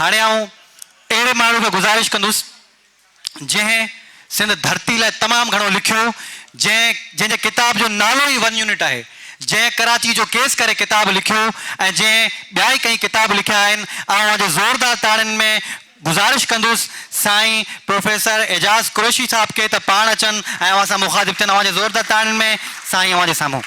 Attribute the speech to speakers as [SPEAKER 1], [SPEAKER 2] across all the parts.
[SPEAKER 1] هاڻي آئون اهڙي ماڻهو کي گذارش ڪندس جنهن سنڌ ڌرتي لاء تمام گهڻو لکيو، جنهن جنهن جي ڪتاب جو نالو ئي ون يونٽ آهي، جنهن ڪراچي جو ڪيس ڪري ڪتاب لکيو ۽ جنهن ٻيا ئي ڪئين ڪتاب لکيا آهن، آئون اوهان جي زوردار تاڙين ۾ گذارش ڪندس سائين پروفيسر اعجاز قريشي صاحب کي ته پاڻ اچن ۽ اوهان سان مخاطب ٿين، اوهان جي زوردار تاڙين ۾ سائين اوهان جي سامهون.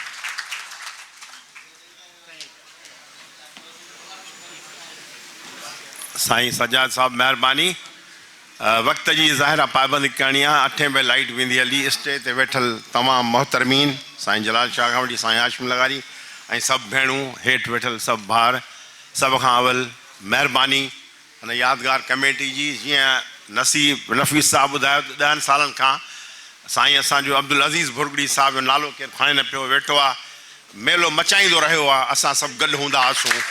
[SPEAKER 2] سائين سجاد صاحب مهرباني. وقت جي ظاهر آ پابندي ڪرڻي آ، اٺين بجي لائيٽ ويندي هلي، اسٽيج تي ويٺل تمام محترمين سائين جلال شاهه کان وٺي سائين هاشم لغاري ۽ سڀ ڀيڻون، هيٺ ويٺل سڀ ڀائر، سڀ کان اول مهرباني هن يادگار ڪميٽي جي، جيئن نصيب نفيس صاحب ٻڌايو ته ڏهن سالن کان سائين اسان جو عبدالعزيز ڀرڳڙي صاحب جو نالو ڪير کڻي نه پيو ويٺو آ، ميلو مچائيندو رهيو آ، اسان سڀ گڏ هوندا هئاسون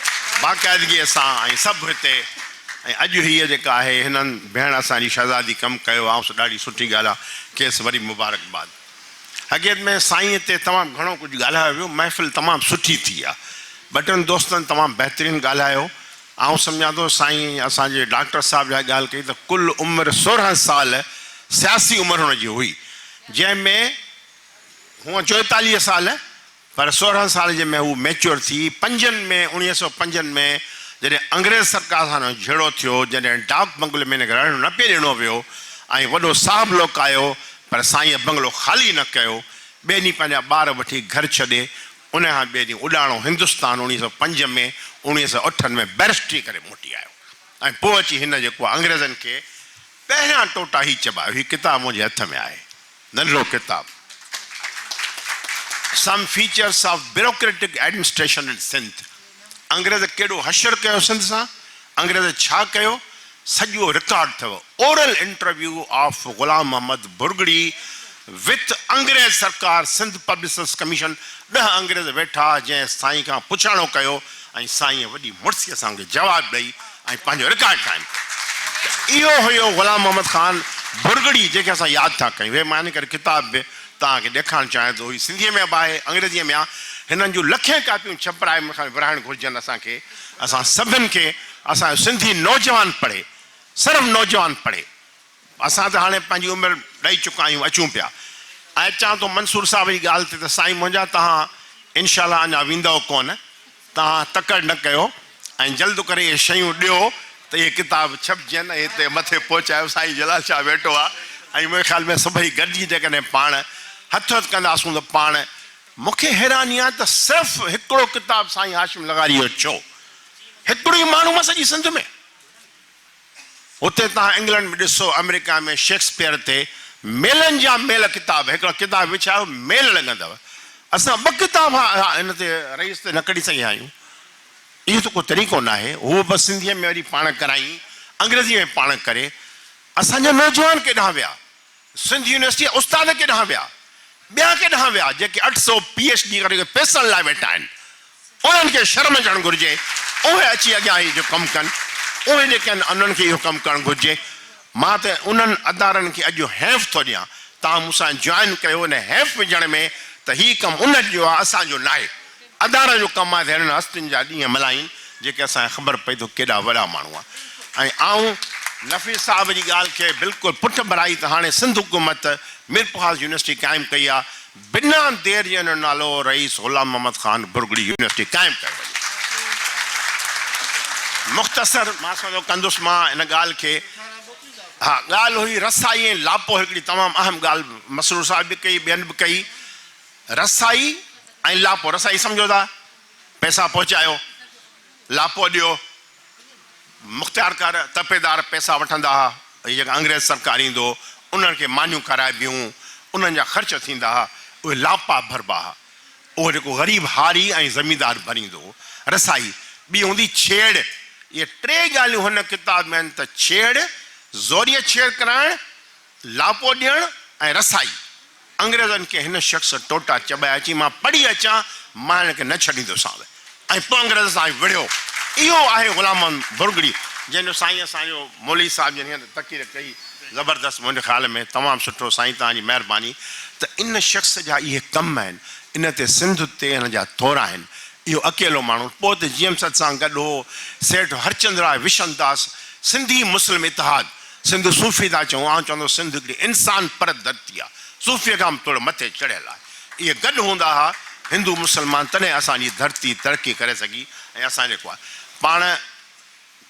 [SPEAKER 2] باقاعدگيء سان ۽ سڀ هتي ۽ اڄ هيء جيڪا آهي هنن ڀيڻ اسان جي شهزادي ڪم ڪيو آ، سو ڏاڍي سٺي ڳالهه آ، کيس وري مبارڪباد. حقيقت ۾ سائين هتي تمام گهڻو ڪجهه ڳالهايو ويو، محفل تمام سٺي ٿي آ، ٻه ٽن دوستن تمام بهترين ڳالهايو، آئون سمجهان ٿو سائين اسان جي ڊاڪٽر صاحب جا ڳالهه ڪئي ته ڪل عمر 16 سال سياسي عمر هن جي هئي جنهن ۾ هونء 44 سال پر 16 سال جي ۾ هو ميچوئر ٿي پنجن ۾ اڻيهه سو پنجن ۾ جڏهن انگريز سرڪار سان هن جو جهيڙو ٿيو جڏهن ڊاڪ بنگلي ۾ هن کي رهڻ نه پئي ڏنو ويو ۽ وڏو صاحب لوڪايو پر سائينء بنگلو خالي نه ڪيو ٻئي ڏينهن پنهنجا ٻار وٺي گهر ڇڏي ان کان ٻئي ڏينهن اڏاڻو هندستان اڻيهه سو پنج ۾ اڻيهه سو اٺن ۾ بئرسٽري ڪري موٽي آيو ۽ پوء اچي هن جيڪو انگريزن کي پهريان ٽوٽا هي چٻايو. هي ڪتاب منهنجي هٿ ۾ آهي. ننڍڙو ڪتاب Some Features of Bureaucratic Administration in Sindh انگريز ڪيڏو حشر ڪيو سنڌ سان، انگريز ڇا ڪيو، سڄو رڪارڊ اٿو. Oral interview of Ghulam Muhammad Bhurgri with انگريز سرڪار سنڌ پبلڪ سروس ڪميشن ڏهه انگريز ويٺا جنهن سائين کان پڇاڻو ڪيو ۽ سائينء وڏي مڙسيء سان ان کي جواب ڏئي ۽ پنهنجو رڪارڊ قائم ڪيو ته اهو هيو غلام محمد خان ڀرڳڙي جنهن کي اسان ياد ٿا ڪيون. هي مان ان ڪري ڪتاب به توهان کي ڏيکارڻ چاهيان ٿو. هي سنڌيء ۾ به آهي انگريزيء ۾ آهي. هنن جون لکين ڪاپيون ڇپرائي مون کان ورهائڻ گهرجن اسان کي اسان سڀن کي اسان جو سنڌي نوجوان پڙهي صرف نوجوان پڙهي. اسان ته هاڻي پنهنجي عمر ڏئي چڪا آهيون اچون پيا ۽ اچان ٿو منصور صاحب جي ڳالهه تي ته سائين منهنجا توهان انشاء الله اڃا ويندؤ ڪونه توهان تڪڙ نه ڪيو ۽ جلد ڪري اهي شيون ڏيو ته اهي ڪتاب ڇپجن ۽ هتي مٿي پهچايو سائين جلال شاهه ويٺو آهي ۽ منهنجي خيال ۾ سڀئي گڏجي جيڪڏهن پاڻ هٿ هٿ ڪنداسون ته پاڻ مون کي حيراني آهي ته صرف هڪڙو ڪتاب سائين هاشم لغاري جو ڇو هڪڙو ئي ماڻهو آهي سڄي سنڌ ۾. هتي توهان انگلنڊ ۾ ڏسو، آمريڪا ۾ شيڪسپيئر تي ميلن جا ميل ڪتاب، هڪڙو ڪتاب وڇايو ميل لڳندو. اسان ٻه ڪتاب هن تي رئيس تي نه ڪڍي سگهيا آهيون. اهو ته ڪو طريقو ناهي. هو به سنڌيء ۾ وري پاڻ ڪرائين، انگريزيء ۾ پاڻ ڪري. اسان جا نوجوان ڪيڏانهن ويا؟ سنڌ يونيورسٽيء جا استاد ڪيڏانهن ويا؟ ٻيا ڪيڏانهن ويا جيڪي 800 پي ايڇ ڊي ڪري پئسن لاء ويٺا آهن؟ انهن کي شرم اچڻ گهرجي، اهي اچي اڳيان هي جو ڪم ڪن، اهي جيڪي آهن انهن کي اهو ڪم ڪرڻ گهرجي. مان ته انهن ادارن کي اڄ حيف ٿو ڏيان، توهان مون سان جوائن ڪيو ان حيف وجهڻ ۾ ته هي ڪم انهن جو آهي اسان جو ناهي. ادارن جو ڪم آهي ته اهڙين هستين جا ڏينهن ملهائين جيڪي اسان کي خبر پئي ته ڪيڏا وڏا ماڻهو آهن ۽ آئون نفيس صاحب جي ڳالهه کي بلڪل پٺ ڀرائي ته هاڻي سنڌ حڪومت ميرپورخاص يونيورسٽي قائم ڪئي آهي بنا دير جي ان جو نالو رئيس غلام محمد خان ڀرڳڙي يونيورسٽي قائم ڪيو وڃي. مختصر مان سمجهو ڪندس مان ان ڳالهه کي ها ڳالهه هئي رسائي ۽ لاپو هڪڙي تمام اهم ڳالهه مسرور صاحب به ڪئي ٻين به ڪئي رسائي ۽ لاپو، رسائي سمجهو ٿا، پئسا پهچايو، لاپو ڏيو، مختيارڪار، تپيدار پئسا وٺندا ها، هي جيڪا انگريز سرڪار ايندو هو، انهن کي مانيون کارائبيون، انهن جا خرچ ٿيندا ها، اهي لاپا ڀربا ها، اهو جيڪو غريب هاري ۽ زميندار ڀريندو هو، رسائي، ٻي هوندي ڇيڙ، اهي ٽي ڳالهيون هن ڪتاب ۾ آهن ته ڇيڙ، زوريء ڇيڙ ڪرائڻ، لاپو ڏيڻ ۽ رسائي. انگريزن کي هن شخص ٽوٽا چٻايا چي مان پڙهي اچان مان هن کي نه ڇڏيندوسانو ۽ پوء انگريزن سان وڙهيو. اهو آهي غلام محمد ڀرڳڙي جنهن جو سائين اسان جو مولوي صاحب جن هينئر تقرير ڪئي زبردست منهنجي خيال ۾ تمام سٺو سائين توهان جي مهرباني ته ان شخص جا اهي ڪم آهن ان تي سنڌ تي هن جا ٿورا آهن اهو اڪيلو ماڻهو پوء ته جي ايم سيد سان گڏ هو سيٺ هرچند راء وشنداس. سنڌي مسلم اتحاد، سنڌ صوفي ٿا چئون، آئون چوندس سنڌ هڪڙي انسان پرست ڌرتي آ، صوفيء کان به ٿورو مٿي چڙهيل آهي. اهي گڏ هوندا ها هندو مسلمان تڏهن اسان جي ڌرتي ترقي ڪري سگهي ۽ اسان جيڪو آهي پاڻ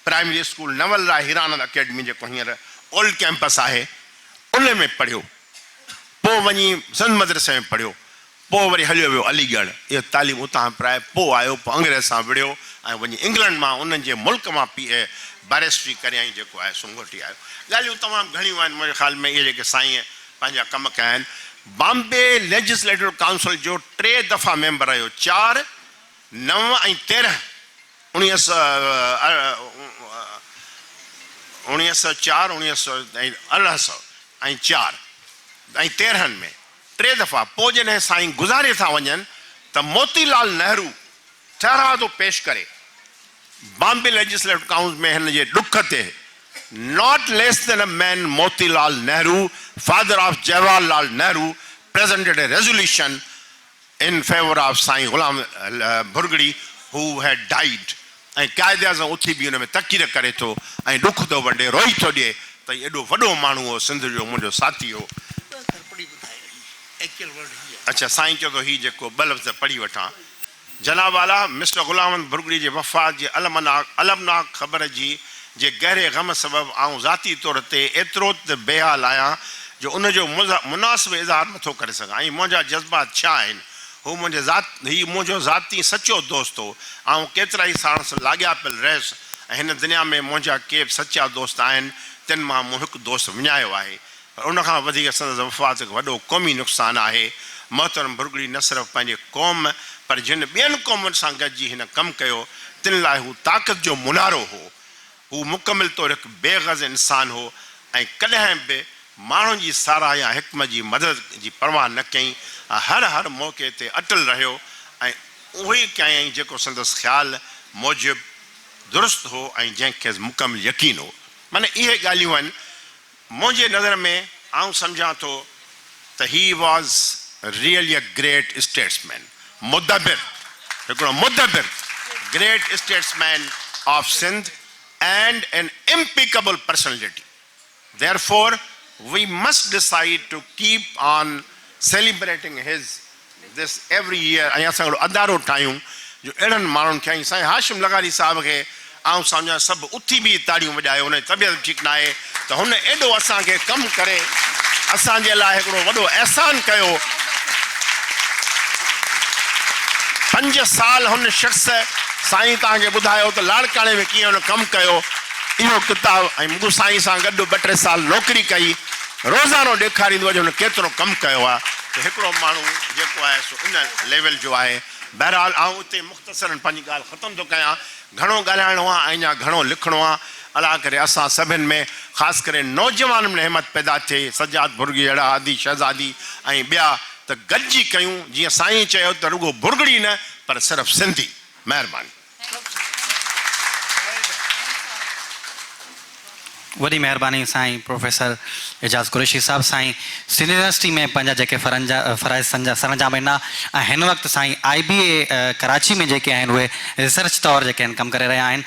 [SPEAKER 2] primary school Naval Rai Hiranand academy جيڪو هينئر اولڊ ڪئمپس آهي ان ۾ پڙهيو پوء وڃي سنڌ مدرسي ۾ پڙهيو پوء وري هليو ويو علي ڳڙهه اها تعليم اتان پرائي پوء آيو پوء انگريز سان وڙهيو ۽ وڃي انگلنڊ مان انهن جي ملڪ مان پي اي بئريسٽري ڪريائين جيڪو آهي سو موٽي آيو ڳالهيون تمام گهڻيون آهن منهنجي خيال ۾ اهي جيڪي سائينء پنهنجا ڪم ڪيا آهن. بامبي ليجسليٽو ڪائونسل جو ٽي دفعا ميمبر رهيو، چار، نو ۽ 13، 1904، ۽ 1804 ۽ 13 ۾ ٽي دفعا. پوء جڏهن سائين گذاري ٿا وڃن ته موتي لال نهرو ٺهراء ٿو پيش ڪري بامبي ليجسليٽو ڪائونس ۾ هن جي ڏک تي Not less than a man Moti Lal Nehru, father of Jawahar Lal Nehru, presented a resolution in favour of Sain Ghulam Bhurgri who had died ۽ Quaid Azam اٿي به ان ۾ تقرير ڪري ٿو ۽ ڏک ٿو ونڊي روئي ٿو ڏئي ته هي ايڏو وڏو ماڻهو هو سنڌ جو منهنجو ساٿي هو. اڇا سائين چئو ٿو هي جيڪو ٻه لفظ پڙهي وٺان. جناب اعليٰ مسٽر غلام محمد ڀرڳڙي جي وفات جي المناڪ خبر جي جي گهري غم سبب آئون ذاتي طور تي ايترو ته بي حال آهيان جو ان جو مناسب اظهار نٿو ڪري سگهان ۽ منهنجا جذبات ڇا آهن. هو منهنجي ذات هي منهنجو ذاتي سچو دوست هو. آئون ڪيترائي ساڻس لاڳاپيل رهيس ۽ هن دنيا ۾ منهنجا ڪي به سچا دوست آهن تن مان مون هڪ دوست وڃايو آهي. پر ان کان وڌيڪ سندس وفات هڪ وڏو قومي نقصان آهي. محترم ڀرڳڙي نه صرف پنهنجي قوم پر جن ٻين قومن سان گڏجي هن ڪم ڪيو، تن لاء هو طاقت جو منارو هو. هو مڪمل طور هڪ بي غرض انسان هو ۽ ڪڏهن به ماڻهن جي ساراهه يا حڪم جي مدد جي پرواهه نه ڪيائين ۽ هر هر موقعي تي اٽل رهيو ۽ اهوئي ڪيائين جيڪو سندس خيال موجب درست هو ۽ جنهن کيس مڪمل يقين هو. معنيٰ اهي ڳالهيون آهن منهنجي نظر ۾ آئون سمجهان ٿو ته he was really a great statesman, مدبر، هڪڙو مدبر، great statesman of Sindh and an impeccable personality. Therefore we must decide to keep on celebrating his this every year ۽ اسان هڪڙو ادارو ٺاهيون جو اهڙن ماڻهن کي ۽ سائين هاشم لغاري صاحب کي آئون سمجهان سڀ اٿي بيهي تاڙيون وڄايو هن جي طبيعت به ٺيڪ ناهي ته هن ايڏو اسان کي ڪم ڪري اسان جي لاء هڪڙو وڏو احسان ڪيو پنج سال هن شخص سائين توهان کي ٻڌايو ته لاڙڪاڻي ۾ ڪيئن هن ڪم ڪيو اهو ڪتاب ۽ مون سائين سان گڏ ٻه ٽي سال نوڪري ڪئي روزانو ڏيکاريندو آهي جو هن ڪيترو ڪم ڪيو آهي ته هڪڙو ماڻهو جيڪو آهي سو ان ليول جو آهي. بهرحال آئون اتي مختصراً پنهنجي ڳالهه ختم ٿو ڪيان. گهڻو ڳالهائڻو آهي ۽ اڃا گهڻو لکڻو آهي. الله ڪري اسان سڀن ۾ خاص ڪري نوجوانن ۾ همت پيدا ٿئي، سجاد ڀرڳڙي جهڙا هادي شهزادي ۽ ٻيا ته گڏجي ڪيون جيئن سائين چيو ته رڳو ڀرڳڙي نه پر صرف سنڌي. مهرباني.
[SPEAKER 1] وڏي مهرباني سائين پروفيسر اعجاز قريشي صاحب سائين سنڌ يونيورسٽي ۾ پنهنجا جيڪي فرائض سرانجام ڏنا ۽ هن وقت سائين آئي بي اي ڪراچي ۾ جيڪي آهن اهي ريسرچ طور جيڪي آهن ڪم ڪري رهيا آهن.